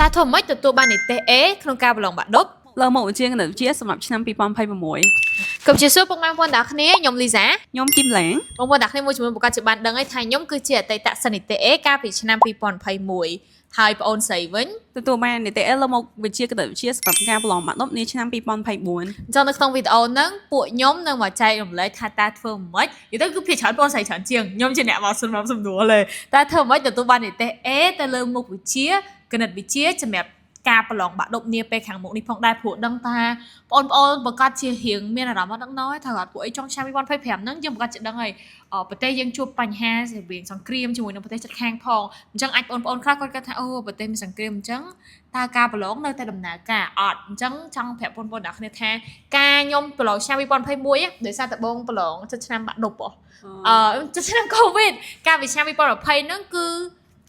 តើធ្វើម៉េចទទួលបាននិទ្ទេស A ក្នុងការប្រឡងបាក់ឌុប លើមុខវិជ្ជាគណិតវិទ្យាសម្រាប់ឆ្នាំ2026 គោរពជាសួរពុកម៉ែបងប្អូនទាំងអស់គ្នាខ្ញុំលីសា ខ្ញុំគឹមឡាង បងប្អូនទាំងអស់គ្នាមួយចំនួនប្រកាសជាបានដឹងហើយថាខ្ញុំគឺជាអតីតសិស្សនិទ្ទេស A កាលពីឆ្នាំ2021ហើយប្អូនស្រីវិញ ទទួលបាននិទ្ទេស A លើមុខវិជ្ជាគណិតវិទ្យាសម្រាប់ការប្រឡងបាក់ឌុបនាឆ្នាំ2024 អញ្ចឹងនៅក្នុងវីដេអូហ្នឹងពួកខ្ញុំនឹងមកចែករំលែកថាតើធ្វើម៉េចនិយាយទៅគឺភាគច្រើនបងស្រីច្រើនជាងខ្ញុំជាអ្នកមកសម្របសម្រួលទេតើធ្វើម៉េចទទួលបាននិទ្ទេស A ទៅលើមុខវិជ្ជាគណិតវិទ្យាសម្រាប់ការប្រឡងបាក់ឌុបនាពេលខាងមុខនេះផងដែរព្រោះដឹងថាបងប្អូនប្រកាសជារៀងមានអារម្មណ៍អត់ដឹងណយថាគាត់ពួកអីចុងឆ្នាំ2025ហ្នឹងយើងប្រកាសជាដឹងហើយអប្រទេសយើងជួបបញ្ហារវាងសង្គ្រាមជាមួយនឹងប្រទេសជិតខាងផងអញ្ចឹងអាចបងប្អូនខ្លះគាត់គិតថាអូប្រទេសមានសង្គ្រាមអញ្ចឹងតើការប្រឡងនៅតែដំណើរការអត់អញ្ចឹងចង់ប្រាប់បងប្អូនទាំងអស់គ្នាថា ការខ្ញុំប្រឡងឆ្នាំ2021ដោយសារតែបងប្រឡងចិត្តឆ្នាំបាក់ឌុបហ៎ចិត្តឆ្នាំ COVID កាលពីឆ្នាំ2020ហ្នឹងគឺ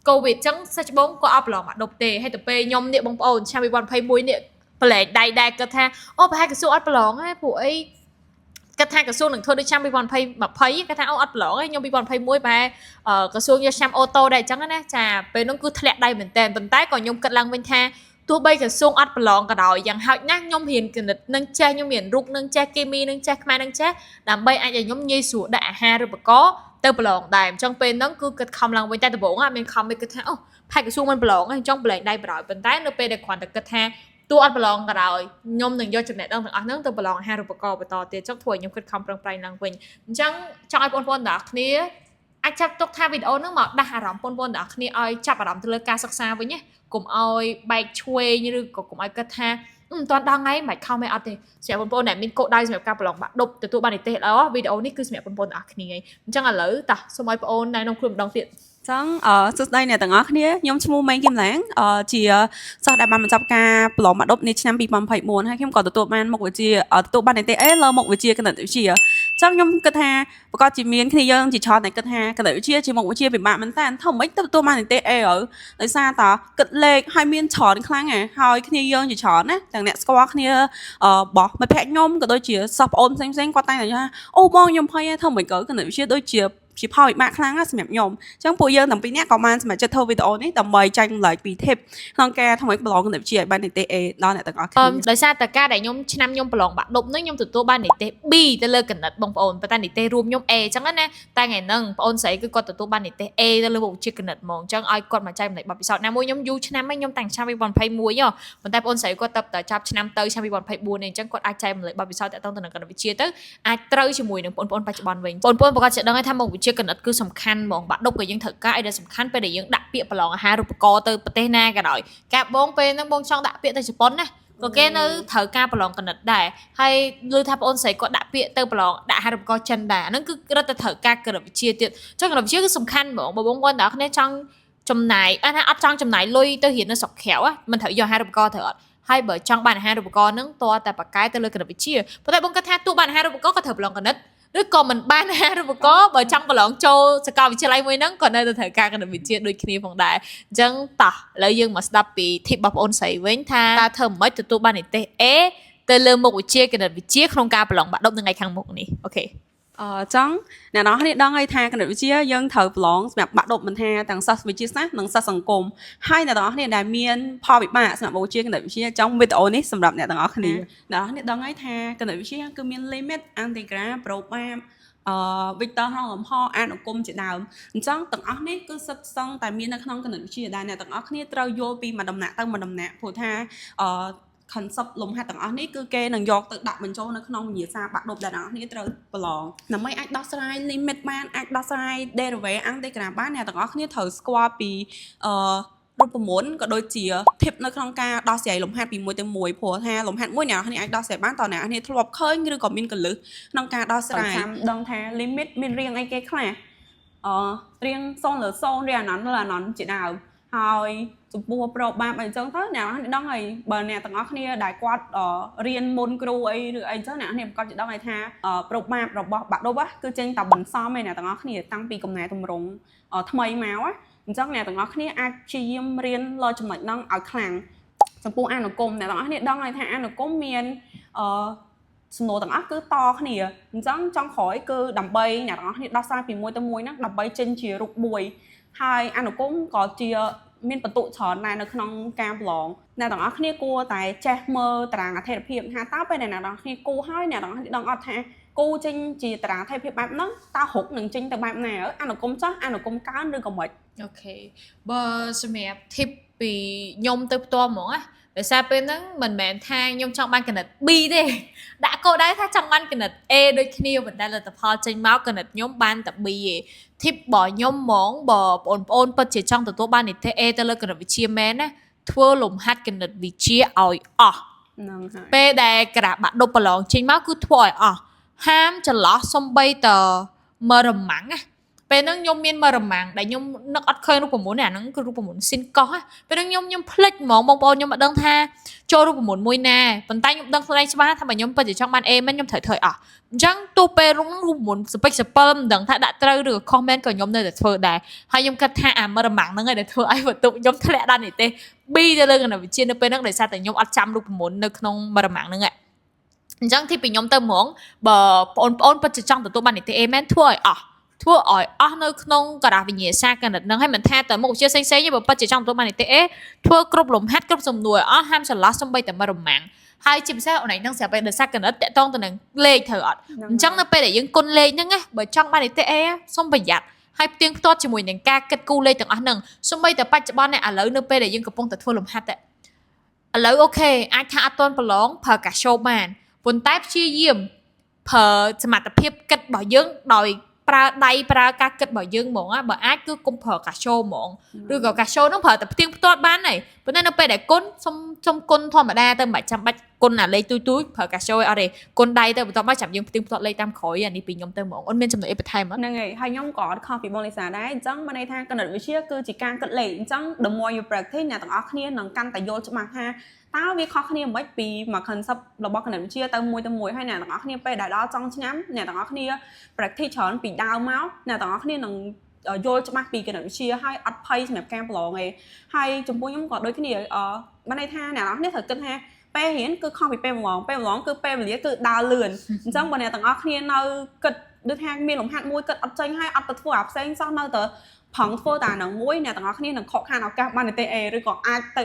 COVID អញ្ចឹងសិស្សច្បងក៏អត់ប្រឡងបាក់ឌុបទេហើយទៅពេលខ្ញុំនេះបងប្អូនឆ្នាំ2021នេះប្រឡែងដៃដែរគិតថាអូប្រហែលក្រសួងអត់ប្រឡងទេពួកអីគិតថាក្រសួងនឹងធ្វើដូចឆ្នាំ2020គាត់ថាអូអត់ប្រឡងទេខ្ញុំ2021ប្រហែលក្រសួងយកឆ្នាំ auto ដែរអញ្ចឹងណាចាពេលហ្នឹងគឺធ្លាក់ដៃមែនតើប៉ុន្តែក៏ខ្ញុំគិតឡើងវិញថា ទោះបីក្រសួងអត់ប្រឡងក៏ដោយយ៉ាងហោចណាស់ខ្ញុំរៀនគណិតនឹងចេះខ្ញុំរៀនរូបនឹងចេះគីមីនឹងចេះខ្មែរនឹងចេះដើម្បីអាចឲ្យខ្ញុំងាយស្រួលដាក់អាហារូបករណ៍ទៅប្រឡងដែរអញ្ចឹងពេលហ្នឹងគឺគិតខំឡើងវិញតែដំបូងអត់មានខំទេគិតថាអូផែកក្រសួងមិនប្រឡងទេអញ្ចឹងប្រឡែងដៃប្រោយប៉ុន្តែនៅពេលដែលគ្រាន់តែគិតថាទោះអត់ប្រឡងក៏ដោយខ្ញុំនឹងយកចំណេះដឹងទាំងអស់ហ្នឹងទៅប្រឡងអាហារូបករណ៍បន្តទៀតអញ្ចឹងធ្វើឲ្យខ្ញុំគិតខំប្រឹងប្រែងឡើងវិញអញ្ចឹងចង់ឲ្យបងប្អូនទាំងអស់គ្នាអាចចាប់ទុកថាវីដេអូហ្នឹងមកដាស់អារម្មណ៍បងប្អូនទាំងអស់គ្នាឲ្យចាប់អារម្មណ៍ទៅលើការសិក្សាវិញណា កុំឲ្យបែកឆ្វេងឬក៏កុំឲ្យគិតថាអឺមិនទាន់ដល់ថ្ងៃមិនខំអីអត់ទេសម្រាប់បងប្អូនដែលមានគោលដៅសម្រាប់ការប្រឡងបាក់ឌុបទទួលបាននិទ្ទេសល្អវីដេអូនេះគឺសម្រាប់បងប្អូនទាំងអស់គ្នាឯងអញ្ចឹងឥឡូវតោះសូមឲ្យបងប្អូនណែនាំខ្លួនម្ដងទៀត ចឹងសួស្តីអ្នកទាំងអស់គ្នាខ្ញុំឈ្មោះម៉េងគឹមឡាងជាសិស្សដែលបានបញ្ចប់ការប្រឡងបាក់ឌុបនាឆ្នាំ2024ហើយខ្ញុំក៏ទទួលបានមុខវិជ្ជាទទួលបាននិទ្ទេស A លើមុខវិជ្ជាគណិតវិទ្យាចឹងខ្ញុំគិតថាប្រកាសជាមានគ្នាយើងជាច្រើនដែលគិតថាគណិតវិទ្យាជាមុខវិជ្ជាពិបាកមែនតើធ្វើម៉េចទៅទទួលបាននិទ្ទេស A ហើយដោយសារតគិតលេខហើយមានច្រើនខ្លាំងហ៎ហើយគ្នាយើងជាច្រើនណាទាំងអ្នកស្គាល់គ្នាបោះមិត្តភក្តិខ្ញុំក៏ដូចជាសិស្សប្អូនផ្សេងៗគាត់តែងតែថាអូបងខ្ញុំភ័យធ្វើម៉េចក៏គណិតវិទ្យាដូចជាជាផលវិបាកខ្លាំងណាស់សម្រាប់ខ្ញុំអញ្ចឹងពួកយើងទាំងពីរនាក់ក៏បានសម្រេចចិត្តធ្វើវីដេអូនេះដើម្បីចែករំលែកពី tip ក្នុងការធ្វើឲ្យប្រឡងគណិតវិទ្យាឲ្យបាននិទ្ទេស A ដល់អ្នកទាំងអស់គ្នា ដោយសារតែការដែលខ្ញុំឆ្នាំខ្ញុំប្រឡងបាក់ឌុបហ្នឹងខ្ញុំទទួលបាននិទ្ទេស B ទៅលើគណិតបងប្អូនប៉ុន្តែនិទ្ទេសរួមខ្ញុំ A អញ្ចឹងណាតែថ្ងៃហ្នឹងបងប្អូនស្រីគឺគាត់ទទួលបាននិទ្ទេស A ទៅលើមុខវិជ្ជាគណិតហ្មងអញ្ចឹងឲ្យគាត់មកចែករំលែកបទពិសោធន៍ណាមួយខ្ញុំយូរឆ្នាំហើយខ្ញុំតាំងឆ្នាំ2021ហ៎ប៉ុន្តែបងប្អូនស្រីគាត់ទៅតែចាប់ឆ្នាំទៅឆ្នាំ2024នេះអញ្ចឹងគាត់អាចចែករំលែកបទពិសោធន៍ទាក់ទងទៅនឹងគណិតវិទ្យាទៅអាចត្រូវជាមួយនឹងបងប្អូនបច្ចុប្បន្នវិញបងប្អូនប្រកាសជាដឹងហើយថាមុខវិជ្ជាគណិតគឺសំខាន់ហ្មងបាក់ឌុបក៏យើងត្រូវការអីដែលសំខាន់ពេលដែលយើងដាក់ពាក្យប្រឡងអាហារូបករណ៍ទៅប្រទេសណាក៏ដោយការបងពេលហ្នឹងបងចង់ដាក់ពាក្យទៅជប៉ុនណាក៏គេនៅត្រូវការប្រឡងគណិតដែរហើយឮថាបងអូនស្រីគាត់ដាក់ពាក្យទៅប្រឡងដាក់អាហារូបករណ៍ចិនដែរអាហ្នឹងគឺរឹតតែត្រូវការគណិតវិទ្យាទៀតចុះគណិតវិទ្យាគឺសំខាន់ហ្មងបើបងប្អូនទាំងអស់គ្នាចង់ចំណាយអត់ថាអត់ចង់ចំណាយលុយទៅរៀននៅស្រុកក្រៅមិនត្រូវយកអាហារូបករណ៍ត្រូវអត់ហើយបើចង់បានអាហារូបករណ៍ហ្នឹងតើតែប៉ាកែទៅលើគណិតវិទ្យាប៉ុន្តែបងគាត់ថាទោះបានអាហារូបករណ៍ក៏ត្រូវប្រឡងគណិតឬក៏មិនបានអាហារូបករណ៍បើចង់ប្រឡងចូលសាកលវិទ្យាល័យមួយហ្នឹងក៏នៅតែត្រូវការគណិតវិទ្យាដូចគ្នាផងដែរអញ្ចឹងតោះឥឡូវយើងមកស្ដាប់ពី tip របស់បងអូនស្រីវិញថាតើធ្វើម៉េចទទួលបាននិទ្ទេស A ទៅលើមុខវិជ្ជាគណិតវិទ្យាក្នុងការប្រឡងបាក់ឌុបនៅថ្ងៃខាងមុខនេះokay ចង់អ្នកនរគ្នាដឹងហើយថាគណិតវិទ្យាយើងត្រូវប្រឡងសម្រាប់បាក់ឌុបមិនថាទាំងសិស្សវិទ្យាសាស្ត្រនិងសិស្សសង្គមហើយអ្នកទាំងអស់គ្នាដែលមានផលវិបាកសម្រាប់មុខវិជ្ជាគណិតវិទ្យាចង់វីដេអូនេះសម្រាប់អ្នកទាំងអស់គ្នាអ្នកនរគ្នាដឹងហើយថាគណិតវិទ្យាគឺមាន limit integral probab vector ក្នុងលំហអនុគមជាដើមអញ្ចឹងទាំងអស់នេះគឺសិតសឹងតែមាននៅក្នុងគណិតវិទ្យាដែលអ្នកទាំងអស់គ្នាត្រូវយល់ពីមួយដំណាក់ទៅមួយដំណាក់ព្រោះថាconcept លំហាត់ទាំងអស់នេះគឺគេនឹងយកទៅដាក់បញ្ចូលនៅក្នុងវិញ្ញាសាបាក់ឌុបដែលអ្នកនរគ្នាត្រូវប្រឡងដើម្បីអាចដោះស្រាយ limit បានអាចដោះស្រាយ derivative integral បានអ្នកទាំងអស់គ្នាត្រូវស្គាល់ពីរូបមន្តក៏ដូចជា tip នៅក្នុងការដោះស្រាយលំហាត់ពីមួយទៅមួយព្រោះថាលំហាត់មួយអ្នកនរគ្នាអាចដោះស្រាយបានតើអ្នកនរគ្នាធ្លាប់ឃើញឬក៏មានកលឹះក្នុងការដោះស្រាយចាំដឹងថា limit មានរាងអីគេខ្លះរាង0លើ0រាងអនន្តលើអនន្តជាដើមហើយចំពោះprobab អីចឹងទៅអ្នកនរគ្នាដឹងហើយបើអ្នកទាំងអស់គ្នាដែលគាត់រៀនមុនគ្រូអីឬអីចឹងអ្នកនរគ្នាប្រកាសជាដឹងហើយថាprobab របស់បាក់ឌុបគឺចេញតែបន្សំឯអ្នកទាំងអស់គ្នាតាំងពីកំណែតម្រង់ថ្មីមកណាអញ្ចឹងអ្នកទាំងអស់គ្នាអាចព្យាយាមរៀនលើចំណុចហ្នឹងឲ្យខ្លាំងចំពោះអនុគមអ្នកទាំងអស់គ្នាដឹងហើយថាអនុគមមានសំណួរទាំងអស់គឺតគ្នាអញ្ចឹងចង់ក្រោយគឺដើម្បីអ្នកទាំងអស់គ្នាដោះស្រាយពីមួយទៅមួយហ្នឹងដើម្បីចេញជារូបមួយហើយអនុគមក៏ជា មានបន្ទុកច្រើនដែរនៅក្នុងការប្រឡងអ្នកទាំងអស់គ្នាគួរតែចេះមើលតារាងអថេរភាពថាតើពេលដែលអ្នកទាំងអស់គ្នាគូហើយអ្នកទាំងអស់គ្នាដឹងអត់ថាគូចេញជាតារាងអថេរភាពបែបហ្នឹងតើរុកនឹងចេញទៅបែបណាអនុគមន៍ចុះអនុគមន៍កើនឬក៏មិន? Okay បើសម្រាប់ tip ពីខ្ញុំទៅផ្ទាល់ហ្មងណាដោយសារពេលហ្នឹងមិនមែនថាខ្ញុំចង់បានគណិត B ទេដាក់គោលដៅថាចង់បានគណិត A ដូចគ្នាប៉ុន្តែលទ្ធផលចេញមកគណិតខ្ញុំបានតែ B ទេ tip របស់ខ្ញុំហ្មងបើបងប្អូនពិតជាចង់ទទួលបាននិទ្ទេស A ទៅលើគណិតវិទ្យាមែនណាធ្វើលំហាត់គណិតវិទ្យាឲ្យអស់ ហ្នឹងហើយ។ ពេលដែលក្រាបាក់ដប់ប្រឡងចេញមកគឺធ្វើឲ្យអស់ហាមចន្លោះសំបីតមករម៉ាំងណាពេលហ្នឹងខ្ញុំមានមករម៉ាំងដែលខ្ញុំនឹកអត់ឃើញរូបមន្តនេះអាហ្នឹងគឺរូបមន្តស៊ីនកោះណាពេលហ្នឹងខ្ញុំខ្ញុំភ្លេចហ្មងបងប្អូនខ្ញុំអត់ដឹងថាចូលរូបមន្តមួយណាប៉ុន្តែខ្ញុំដឹងខ្លួនឯងច្បាស់ថាបើខ្ញុំពិតជាចង់បាន A មែនខ្ញុំត្រូវធ្វើឲ្យអស់អញ្ចឹងទោះពេលរុងរូបមន្តសពេចសពិលមិនដឹងថាដាក់ត្រូវឬក៏ខុសមែនក៏ខ្ញុំនៅតែធ្វើដែរហើយខ្ញុំគិតថាអាមករម៉ាំងហ្នឹងឯងដែលធ្វើឲ្យបន្ទុកខ្ញុំធ្លាក់ដល់និទេស B ទៅលើគណិតវិទ្យានៅពេលហ្នឹងដោយសារតែខ្ញុំអត់ចាំរូបមន្តនៅក្នុងមករម៉ាំងហ្នឹងឯងអញ្ចឹងទីពីខ្ញុំទៅហ្មងបើបងប្អូនពិតជាចង់ទទួលបាននិទ្ទេស A មែនធ្វើឲ្យអស់ធ្វើឲ្យអស់នៅក្នុងក្រដាសវិញ្ញាសាគណិតហ្នឹងហើយមិនថាតែមុខវិជ្ជាផ្សេងៗទេបើពិតជាចង់ទទួលបាននិទ្ទេស A ធ្វើគ្រប់លំហាត់គ្រប់សំណួរឲ្យអស់ហាមចន្លោះសំបីតែមករម៉ាំងហើយជាពិសេសអូនឯងនឹងស្រាប់តែដោយសារគណិតតាក់ទងទៅនឹងលេខត្រូវអត់ អញ្ចឹងនៅពេលដែលយើងគុណលេខហ្នឹងណាបើចង់បាននិទ្ទេស A សូមប្រយ័ត្នហើយផ្ទៀងផ្ទាត់ជាមួយនឹងការគិតគូរលេខទាំងអស់ហ្នឹងសូម្បីតែបច្ចុប្បន្ននេះឥឡូវនៅពេលដែលយើងកំពុងតែធ្វើលំហាត់តែឥឡូវ okay អាចថាអត់ទាន់ប្រឡងប្រើកាសូបានប៉ុន្តែព្យាយាមប្រើសមត្ថភាពគិតរបស់យើងដោយប្រើដៃប្រើការគិតរបស់យើងហ្មងណាបើអាចគឺកុំប្រើកាសូហ្មងឬក៏កាសូហ្នឹងប្រើតែផ្ទៀងផ្ទាត់បានហើយប៉ុន្តែនៅពេលដែលគុណសុំសុំគុណធម្មតាទៅមិនបាច់ចាំបាច់គុណអាលេខទូចៗប្រើកាសូឯអត់ទេគុណដៃទៅបន្ទាប់មកចាំយើងផ្ទៀងផ្ទាត់លេខតាមក្រោយអានេះពីខ្ញុំទៅហ្មងអូនមានចំណុចអីបន្ថែមអត់? ហ្នឹងហើយហើយខ្ញុំក៏អត់ខុសពីបងលីសាដែរអញ្ចឹងមានន័យថាគណិតវិទ្យាគឺជាការគិតលេខអញ្ចឹង the more you practice អ្នកទាំងអស់គ្នានឹងកាន់តែយល់ច្បាស់ថាតើវាខុសគ្នាមិនពីមួយ concept របស់គណិតវិទ្យាទៅមួយទៅមួយហើយអ្នកទាំងអស់គ្នាពេលដែលដល់ចុងឆ្នាំអ្នកទាំងអស់គ្នា practice ច្រើនពីដើមមកអ្នកទាំងអស់គ្នានឹងយល់ច្បាស់ពីគណិតវិទ្យាហើយអត់ភ័យសម្រាប់ការប្រឡងឯងហើយចំពោះខ្ញុំក៏ដូចគ្នាអឺមានន័យថាអ្នកទាំងអស់គ្នាត្រូវគិតថាពេលរៀនគឺខុសពីពេលប្រឡងពេលប្រឡងគឺពេលវេលាគឺដើរលឿនអញ្ចឹងបើអ្នកទាំងអស់គ្នានៅគិតដូចថាមានលំហាត់មួយគិតអត់ចេញហើយអត់ទៅធ្វើអាផ្សេងសោះនៅតែប្រឹងធ្វើតែអាហ្នឹងមួយអ្នកទាំងអស់គ្នានឹងខកខានឱកាសបាននិទ្ទេស A ឬក៏អាចទៅ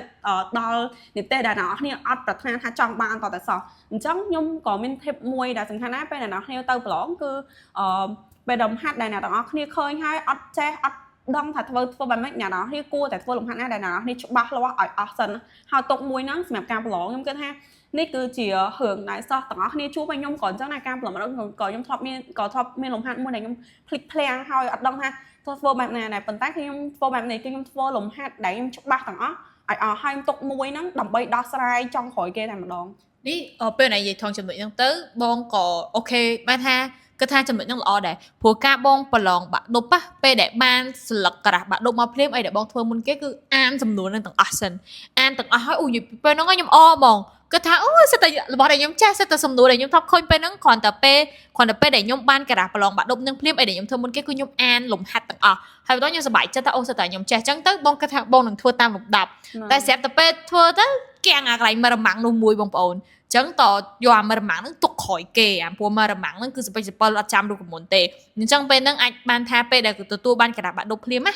ដល់និទ្ទេសដែលអ្នកទាំងអស់គ្នាអត់ប្រាថ្នាថាចង់បានតតែសោះអញ្ចឹងខ្ញុំក៏មាន tip មួយដែលសំខាន់ណាស់ពេលអ្នកទាំងអស់គ្នាទៅប្រឡងគឺអឺពេលលំហាត់ដែលអ្នកទាំងអស់គ្នាឃើញហើយអត់ចេះអត់ដឹងថាធ្វើធ្វើបែបម៉េចអ្នកទាំងអស់គ្នាគួរតែធ្វើលំហាត់ណាដែលអ្នកទាំងអស់គ្នាច្បាស់លាស់ឲ្យអស់សិនហើយទុកមួយហ្នឹងសម្រាប់ការប្រឡងខ្ញុំគិតថានេះគឺជារឿងដែលសិស្សទាំងអស់គ្នាជួបហើយខ្ញុំក៏អញ្ចឹងដែរការប្រឡងម្ដងក៏ខ្ញុំធ្លាប់មានក៏ធ្លាប់មានលំហាត់មួយដែលខ្ញុំភ្លេចភ្លាំងហើយអត់ដឹងថាធ្វើធ្វើបែបណាដែរប៉ុន្តែខ្ញុំធ្វើបែបនេះគឺខ្ញុំធ្វើលំហាត់ដែលខ្ញុំច្បាស់ទាំងអស់ឲ្យអស់ហើយទុកមួយហ្នឹងដើម្បីដោះស្រាយចុងក្រោយគេតែម្ដង។ នេះពេលណានិយាយថងចំណុចហ្នឹងទៅបងក៏ okay បានថាគិតថាចំណុចហ្នឹងល្អដែរព្រោះការបងប្រឡងបាក់ឌុបពេលដែលបានស្លឹកក្រាស់បាក់ឌុបមកភ្លាមអីដែលបងធ្វើមុនគេគឺអានសំណួរហ្នឹងទាំងអស់សិនអានទាំងអស់ហើយអូយពេលហ្នឹងខ្ញុំអហ្មងគិតថាអូសិតតែរបស់ដែលខ្ញុំចេះសិតតែសំណួរដែលខ្ញុំធ្លាប់ឃើញពេលហ្នឹងគ្រាន់តែពេលគ្រាន់តែពេលដែលខ្ញុំបានក្រាស់ប្រឡងបាក់ឌុបហ្នឹងភ្លាមអីដែលខ្ញុំធ្វើមុនគេគឺខ្ញុំអានលំហាត់ទាំងអស់ហើយបន្តខ្ញុំសប្បាយចិត្តថាអូសិតតែខ្ញុំចេះអញ្ចឹងទៅបងគិតថាបងនឹងធ្វើតាមលំដាប់តែស្រាប់តែពេលធ្វើទៅគាំងអាកន្លែងមករម៉ាំងនោះមួយបងប្អូនចឹងតយកអាមករម៉ាំងហ្នឹងទុកក្រោយគេអាព្រោះមករម៉ាំងហ្នឹងគឺសពេចសពិលអត់ចាំរូបមន្តទេអញ្ចឹងពេលហ្នឹងអាចបានថាពេលដែលទទួលបានក្រាស់បាក់ឌុបភ្លាមណា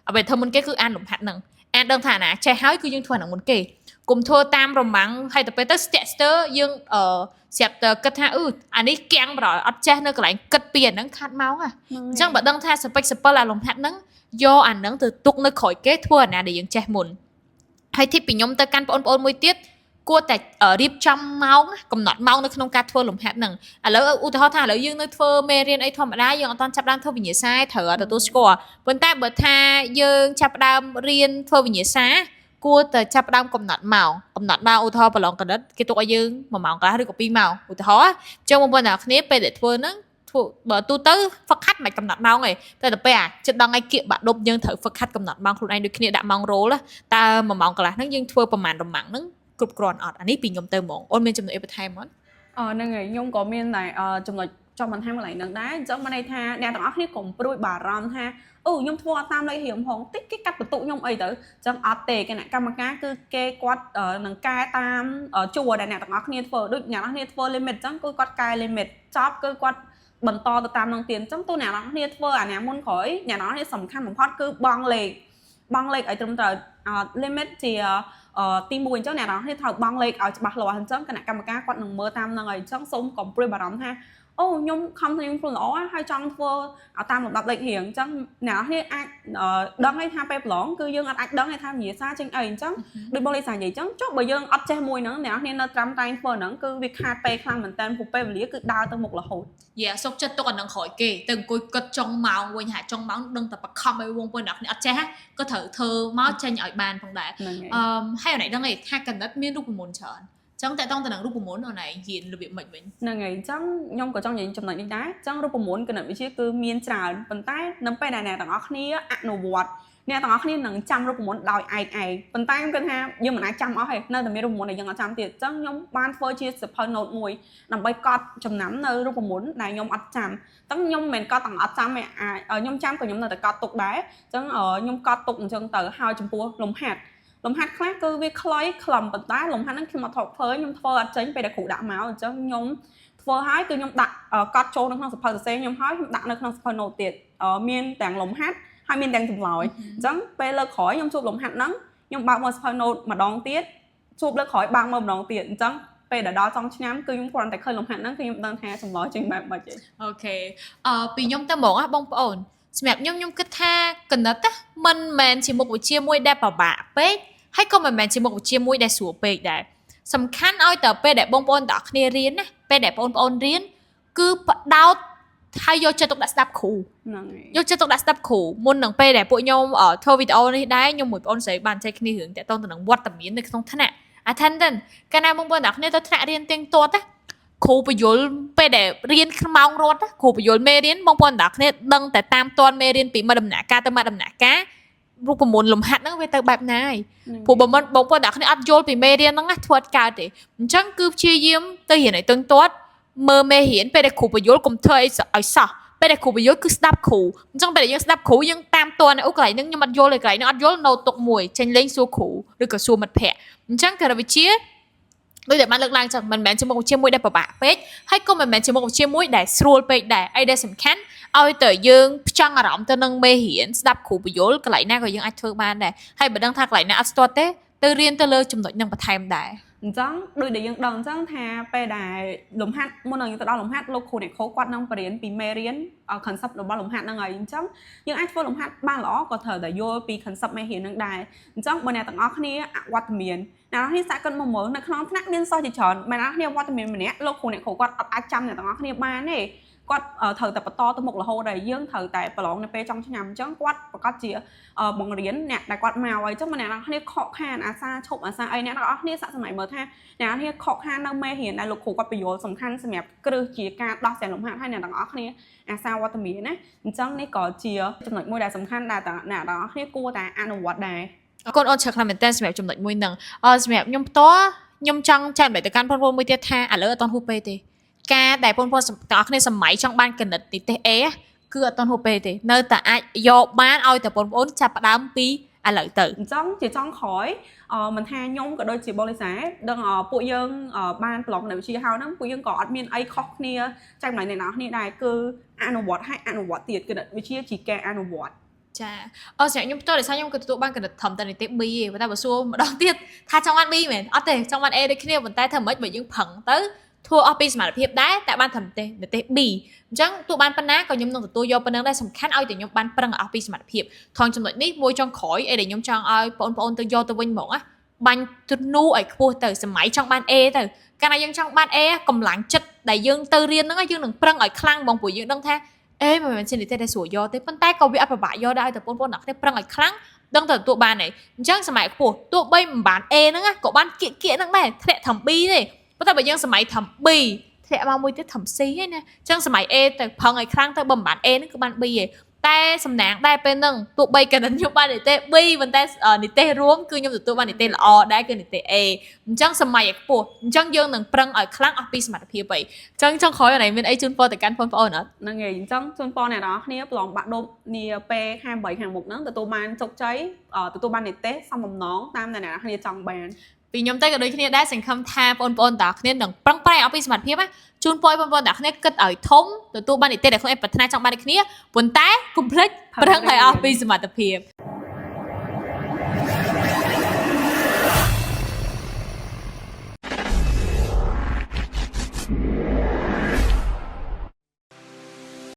អ្វីធ្វើមុនគេគឺអានលំហាត់ហ្នឹងអានដឹងថាណាចេះហើយគឺយើងធ្វើអាហ្នឹងមុនគេកុំធ្វើតាមរម៉ាំងហើយទៅពេលទៅស្ទាក់ស្ទើរយើងអឺស្រាប់តែគិតថាអឺអានេះគាំងប្រអត់ចេះនៅកន្លែងគិតពីអាហ្នឹងខាត់ម៉ោងហ่ะអញ្ចឹងបើដឹងថាសពេចសពិលអាលំហាត់ហ្នឹងយកអាហ្នឹងទៅទុកនៅក្រោយគេធ្វើអាណាដែលយើងចេះមុនហើយទីពីខ្ញុំទៅកាន់បងប្អូនមួយទៀតគួរតែរៀបចំម៉ោងកំណត់ម៉ោងនៅក្នុងការធ្វើលំហាត់ហ្នឹងឥឡូវឧទាហរណ៍ថាឥឡូវយើងនៅធ្វើមេរៀនអីធម្មតាយើងអត់ទាន់ចាប់ដើមធ្វើវិញ្ញាសាត្រូវទទួលស្គាល់ប៉ុន្តែបើថាយើងចាប់ដើមរៀនធ្វើវិញ្ញាសាគួរតែចាប់ផ្ដើមកំណត់ម៉ោងកំណត់ម៉ោងឧទាហរណ៍ប្រឡងកណិតគេទុកឲ្យយើង1ម៉ោងកន្លះឬក៏2ម៉ោងឧទាហរណ៍អញ្ចឹងបងប្អូនទាំងអស់គ្នាពេលដែលធ្វើហ្នឹងធ្វើបើទូទៅហ្វឹកហាត់មិនកំណត់ម៉ោងទេតែទៅពេលអាចិត្តដល់ថ្ងៃគៀកបាក់ដប់យើងត្រូវហ្វឹកហាត់កំណត់ម៉ោងខ្លួនឯងដូចគ្នាដាក់ម៉ោងរោលតើ1ម៉ោងកន្លះហ្នឹងយើងធ្វើប្រហែលរម៉ាំងហ្នឹងគ្រប់គ្រាន់អត់អានេះពីខ្ញុំទៅហ្មងអូនមានចំណុចអីបន្ថែមអត់? អឺហ្នឹងហើយខ្ញុំក៏មានតែចំណុចចង់បន្ថែមកន្លែងហ្នឹងដែរអញ្ចឹងមានន័យថាអ្នកទាំងអស់គ្នាកុំព្រួយបារម្ភថាអូខ្ញុំធ្វើអត់តាមលេខរៀងផងតិចគេកាត់បន្ទុកខ្ញុំអីទៅអញ្ចឹងអត់ទេគណៈកម្មការគឺគេគាត់នឹងកែតាមជួរដែលអ្នកទាំងអស់គ្នាធ្វើដូចអ្នកទាំងអស់គ្នាធ្វើ limit អញ្ចឹងគឺគាត់កែ limit ចប់គឺគាត់បន្តទៅតាមនឹងទៀតអញ្ចឹងទូអ្នកទាំងអស់គ្នាធ្វើអាណាមុនក្រោយអ្នកទាំងអស់គ្នាសំខាន់បំផុតគឺបងលេខប បង់លេខឲ្យត្រឹមត្រូវ limit ជាទី1អញ្ចឹងអ្នកនរគ្នាត្រូវបង់លេខឲ្យច្បាស់លាស់អញ្ចឹងគណៈកម្មការគាត់នឹងមើលតាមនឹងហើយអញ្ចឹងសូមកុំព្រួយបារម្ភថាអូខ្ញុំខំត្រៀមខ្លួនល្អហើយចង់ធ្វើឲ្យតាមលំដាប់លេខរៀងអញ្ចឹងអ្នកនរគ្នាអាចដឹងហើយថាពេលប្រឡងគឺយើងអត់អាចដឹងទេថាវិញ្ញាសាចេញអីអញ្ចឹងដូចបងលីសានិយាយអញ្ចឹងចុះបើយើងអត់ចេះមួយហ្នឹងអ្នកនរគ្នានៅត្រាំតែងធ្វើហ្នឹងគឺវាខាតពេលខ្លាំងមែនតើព្រោះពេលវេលាគឺដើរទៅមុខរហូត។ Yeah សុកចិត្តទុកអានឹងក្រោយគេទៅអង្គុយគិតចុងម៉ោងវិញហាចុងម៉ោងដឹងតែបខំឲ្យវងពួកអ្នកគ្នាអត់ចេះក៏ត្រូវធ្វើមកចេញឲ្យបានផងដែរ។ ហ្នឹងហើយ។ អឺហើយអូនឯងដឹងឯងថាគណិតមានរូបមន្តច្រើនចឹងតើតងទៅនឹងរូបមន្តអូនឯងរៀនរបៀបម៉េចវិញ? ហ្នឹងហើយអញ្ចឹងខ្ញុំក៏ចង់និយាយចំណុចនេះដែរអញ្ចឹងរូបមន្តគណិតវិទ្យាគឺមានច្រើនប៉ុន្តែនៅពេលដែលអ្នកទាំងអស់គ្នាអនុវត្តអ្នកទាំងអស់គ្នានឹងចាំរូបមន្តដោយឯកឯងប៉ុន្តែខ្ញុំគិតថាយើងមិនអាចចាំអស់ទេនៅតែមានរូបមន្តដែលយើងអត់ចាំទៀតអញ្ចឹងខ្ញុំបានធ្វើជាសៀវភៅ note មួយដើម្បីកត់ចំណាំនៅរូបមន្តដែលខ្ញុំអត់ចាំអញ្ចឹងខ្ញុំមិនមែនកត់ទាំងអត់ចាំទេអាចខ្ញុំចាំក៏ខ្ញុំនៅតែកត់ទុកដែរអញ្ចឹងខ្ញុំកត់ទុកអញ្ចឹងទៅហើយចំពោះលំហាត់លំហាត់ខ្លះគឺវាខ្លីខ្លឹមប៉ុន្តែលំហាត់ហ្នឹងខ្ញុំអត់ធ្លាប់ធ្វើខ្ញុំធ្វើអត់ចេញពេលដែលគ្រូដាក់មកអញ្ចឹងខ្ញុំធ្វើហើយគឺខ្ញុំដាក់កត់ចូលនៅក្នុងសៀវភៅសរសេរខ្ញុំហើយខ្ញុំដាក់នៅក្នុងសៀវភៅ note ទៀតមានទាំងលំហាត់ហើយមានទាំងចម្លើយអញ្ចឹងពេលលើកក្រោយខ្ញុំជួបលំហាត់ហ្នឹងខ្ញុំបើកមើលសៀវភៅ note ម្ដងទៀតជួបលើកក្រោយបើកមើលម្ដងទៀតអញ្ចឹងពេលដែលដល់ចុងឆ្នាំគឺខ្ញុំគ្រាន់តែឃើញលំហាត់ហ្នឹងគឺខ្ញុំដឹងថាចម្លើយចេញបែបម៉េចឯង។ Okay ពីខ្ញុំទៅហ្មងណាបងប្អូនសម្រាប់ខ្ញុំខ្ញុំគិតថាគណិតណាមិនមែនជាមុខវិជ្ជាមួយដែលពិបាកពេកហើយក៏មិនមែនជាមុខវិជ្ជាមួយដែលស្រួលពេកដែរសំខាន់ឲ្យតែពេលដែលបងប្អូនទាំងអស់គ្នារៀនណាពេលដែលបងប្អូនរៀនគឺផ្ដោតហើយយកចិត្តទុកដាក់ស្ដាប់គ្រូ។ ហ្នឹងហើយ។ យកចិត្តទុកដាក់ស្ដាប់គ្រូមុននឹងពេលដែលពួកខ្ញុំធ្វើវីដេអូនេះដែរខ្ញុំមួយបងប្អូនស្រីបានចែកគ្នារឿងតាក់ទងទៅនឹងវត្តមាននៅក្នុងថ្នាក់ attendance កាលណាបងប្អូនទាំងអស់គ្នាទៅថ្នាក់រៀនទៀងទាត់ណាគ្រូពន្យល់ពេលដែលរៀនក្នុងម៉ោងរត់ណាគ្រូពន្យល់មេរៀនបងប្អូនទាំងអស់គ្នាដឹងតែតាមទាន់មេរៀនពីមួយដំណាក់កាលទៅមួយដំណាក់កាលរូបមន្តលំហាត់ហ្នឹងវាទៅបែបណាហើយ ព្រោះបើមិនបងប្អូនទាំងអស់គ្នាអត់យល់ពីមេរៀនហ្នឹងណាធ្វើអត់កើតទេអញ្ចឹងគឺព្យាយាមទៅរៀនឲ្យទៀងទាត់មើលមេរៀនពេលដែលគ្រូពន្យល់កុំធ្វើអីឲ្យសោះពេលដែលគ្រូពន្យល់គឺស្ដាប់គ្រូអញ្ចឹងពេលដែលយើងស្ដាប់គ្រូយើងតាមទាន់អូកន្លែងហ្នឹងខ្ញុំអត់យល់ទេកន្លែងហ្នឹងអត់យល់ note ទុកមួយចេញលេងសួរគ្រូឬក៏សួរមិត្តភ័ក្តិអញ្ចឹងគណិតវិទ្យាដូចតែបានលើកឡើងចឹងមិនមែនជាមុខវិជ្ជាមួយដែលពិបាកពេកហើយក៏មិនមែនជាមុខវិជ្ជាមួយដែលស្រួលពេកដែរអីដែលសំខាន់ឲ្យតែយើងផ្ចង់អារម្មណ៍ទៅនឹងមេរៀនស្ដាប់គ្រូពន្យល់កន្លែងណាក៏យើងអាចធ្វើបានដែរហើយបើដឹងថាកន្លែងណាអត់ស្ទាត់ទេទៅរៀនទៅលើចំណុចនឹងបន្ថែមដែរ។ អញ្ចឹងដូចដែលយើងដឹងអញ្ចឹងថាពេលដែលលំហាត់មុននឹងយើងទៅដល់លំហាត់លោកគ្រូអ្នកគ្រូគាត់នឹងបរៀនពីមេរៀន concept របស់លំហាត់ហ្នឹងហើយអញ្ចឹងយើងអាចធ្វើលំហាត់បានល្អក៏ត្រូវតែយល់ពី concept មេរៀនហ្នឹងដែរអញ្ចឹងបើអ្នកទាំងអស់គ្នាអវត្តមានអ្នកទាំងអស់គ្នាសាកគិតមកមើលនៅក្នុងថ្នាក់មានសិស្សជាច្រើនបើអ្នកទាំងអស់គ្នាវត្តមានម្នាក់លោកគ្រូអ្នកគ្រូគាត់អត់អាចចាំអ្នកទាំងអស់គ្នាបានទេគាត់ត្រូវតែបន្តទៅមុខរហូតហើយយើងត្រូវតែប្រឡងនៅពេលចុងឆ្នាំអញ្ចឹងគាត់ប្រកាសជាបង្រៀនអ្នកដែលគាត់មកហើយអញ្ចឹងបើអ្នកទាំងអស់គ្នាខកខានអាសាឈប់អាសាអីអ្នកទាំងអស់គ្នាសាកសម័យមើលថាអ្នកទាំងអស់គ្នាខកខាននៅមេរៀនដែលលោកគ្រូគាត់ពន្យល់សំខាន់សម្រាប់គ្រឹះជាការដោះស្រាយលំហាត់ហើយអ្នកទាំងអស់គ្នាអាសាវត្តមានណាអញ្ចឹងនេះក៏ជាចំណុចមួយដែលសំខាន់ដែលអ្នកទាំងអស់គ្នាគួរតែអនុវត្តដែរ។ អរគុណអូនច្រើនខ្លាំងមែនតើសម្រាប់ចំណុចមួយហ្នឹងអឺសម្រាប់ខ្ញុំផ្ទាល់ខ្ញុំចង់ចែករំលែកទៅកាន់បងប្អូនមួយទៀតថាឥឡូវអត់ទាន់ហួសពេលទេការដែលបងប្អូនទាំងអស់គ្នាសម័យចង់បានគណិតនិទេស A គឺអត់ទាន់ហួសពេលទេនៅតែអាចយកបានឲ្យតែបងប្អូនចាប់ផ្ដើមពីឥឡូវទៅ។ អញ្ចឹងជាចុងក្រោយអឺមិនថាខ្ញុំក៏ដូចជាបរិសាដឹងពួកយើងបានប្រឡងនៅវិទ្យាហើយហ្នឹងពួកយើងក៏អត់មានអីខុសគ្នាចែកម្លែកអ្នកនរគ្នាដែរគឺអនុវត្តហើយអនុវត្តទៀតគណិតវិទ្យាជាការអនុវត្ត។ ចាអឺសម្រាប់ខ្ញុំផ្ទាល់ដោយសារខ្ញុំក៏ទទួលបានគណិតត្រឹមតែនិទេស B ទេប៉ុន្តែបើសួរម្ដងទៀតថាចង់បាន B មែនអត់ទេចង់បាន A ដូចគ្នាប៉ុន្តែធ្វើម៉េចបើយើងប្រឹងទៅធ្វើអស់ពីសមត្ថភាពដែរតែបានត្រឹមទេនិទេស B អញ្ចឹងទោះបានប៉ុណ្ណាក៏ខ្ញុំនឹងទទួលយកប៉ុណ្ណឹងដែរសំខាន់ឲ្យតែខ្ញុំបានប្រឹងអស់ពីសមត្ថភាពថងចំណុចនេះមួយចុងក្រោយអីដែលខ្ញុំចង់ឲ្យបងប្អូនទៅយកទៅវិញហ្មងណាបាញ់ទ្នូឲ្យខ្ពស់ទៅសម័យចង់បាន A ទៅកាលណាយើងចង់បាន A កម្លាំងចិត្តដែលយើងទៅរៀនហ្នឹងយើងនឹងប្រឹងឲ្យខ្លាំងហ្មងព្រោះយើងដឹងថា អេមិនមែនជានិទេសដែលស្រួលយកទេប៉ុន្តែក៏វាអត់ពិបាកយកដែរឲ្យតែបងប្អូនអ្នកគ្នាប្រឹងឲ្យខ្លាំងដឹងតែទទួលបានហើយអញ្ចឹងសម័យខ្ពស់ទោះបីមិនបាន A ហ្នឹងក៏បានគៀកគៀកហ្នឹងដែរធ្លាក់ត្រឹម B ទេប៉ុន្តែបើយើងសម័យត្រឹម B ធ្លាក់មកមួយទៀតត្រឹម C ឯណាអញ្ចឹងសម័យ A ទៅប្រឹងឲ្យខ្លាំងទៅបើមិនបាន A ហ្នឹងគឺបាន B ឯងតែសំណាងដែរពេលហ្នឹងទោះបីកណិតខ្ញុំបាននិទេស B ប៉ុន្តែនិទេសរួមគឺខ្ញុំទទួលបាននិទេសល្អដែរគឺនិទេស A អញ្ចឹងសម័យឲ្យខ្ពស់អញ្ចឹងយើងនឹងប្រឹងឲ្យខ្លាំងអស់ពីសមត្ថភាពហើយអញ្ចឹងចុងក្រោយអនមានអីជូនពរទៅកាន់បងប្អូនអត់? ហ្នឹងហើយអញ្ចឹងជូនពរអ្នកនរគ្នាប្រឡងបាក់ឌុបនាពេលខែ8ខាងមុខហ្នឹងទទួលបានជោគជ័យទទួលបាននិទេសសមបំណងតាមដែលអ្នកនរគ្នាចង់បាន។ ពីខ្ញុំទៅក៏ដូចគ្នាដែរសង្ឃឹមថាបងប្អូនទាំងអស់គ្នានឹងប្រឹងប្រែងអស់ពីសមត្ថភាពណាជូនពរឲ្យបងប្អូនទាំងអស់គ្នាគិតឲ្យធំទទួលបាននិទេសដែលខ្លួនឯងប្រាថ្នាចង់បានដូចគ្នាប៉ុន្តែកុំភ្លេចប្រឹងឲ្យអស់ពីសមត្ថភាព។